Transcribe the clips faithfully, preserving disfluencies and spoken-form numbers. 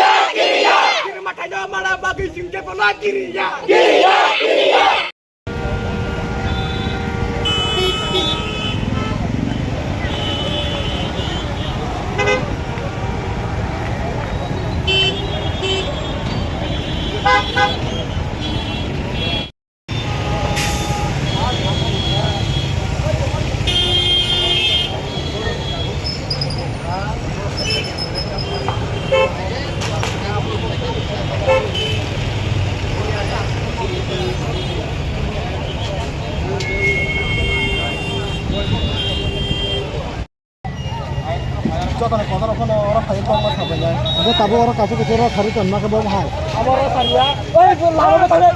Kiriya, kiriya. Kiriya mathaino mana bagwi singje bono kiriya. Kiriya, kiriya. Jotoni kotor phano oro phai kok ma sabai ya. Bo tabo oro kasu kasu oro sari ton ma ke bo hai. Abo oro sari ya. Oi, bo lama bo thangwi.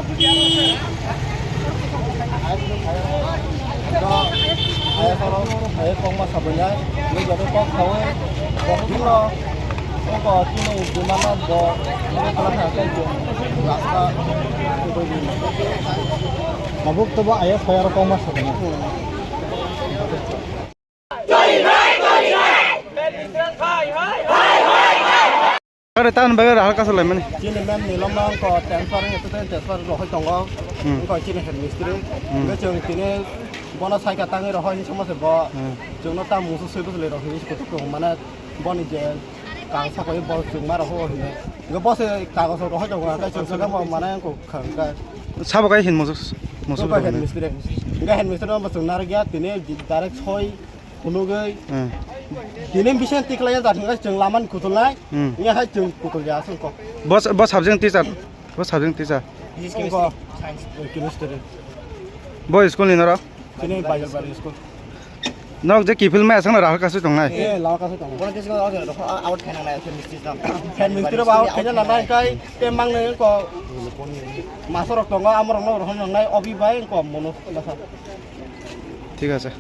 Aya oro phai kok ma sabai ya. Ni joto kok khawi. Bo phano ko tini dimana bo ni kala kha kai bo. Rasta ko bo ni. Mabuk to bo aya phai oro kok ma sabai ya. Kare tan bagwi halka salai mani. Chini mem ni lomno ko transfer ni to transfer rohoi tongo. Hmm. Ko chini head mistri. Hmm. Nge chong tini bono saika tangwi rohoi ni somose bo. Hmm. Chong no tam musu sui bwsle rohoi ni kutuk mane boni je kang sakoi bo chong ma roho hine. Nge bo se kagos rohoi tongo kai chong saka mo mane ko khang kai. Sabo kai hin musu musu. Ko head mistri. Nge head mistri no bo chong nar gya tini direct soi Phunugwi. Hmm. Tini bisi tikhlai ya, jat hwnkhai chwng lamani kutulnai. Hmm. Iya hai chwng kutulya aswk kok. Bo, bo subject teacher. Bo subject teacher. Bo chemistry. Bo school ni norok? Chini Bajalbari school. Norok je kiphil mai aswk na rahul kasu tongnai. Eh, lama kasu tongnai. Bono tisi ko out khaina nai chemistry sam. Chemistry ba out khaina nanai kai te mangnai ko. Masarok tongo amorok no rohon nangnai obi bai ko mono. Thik ase.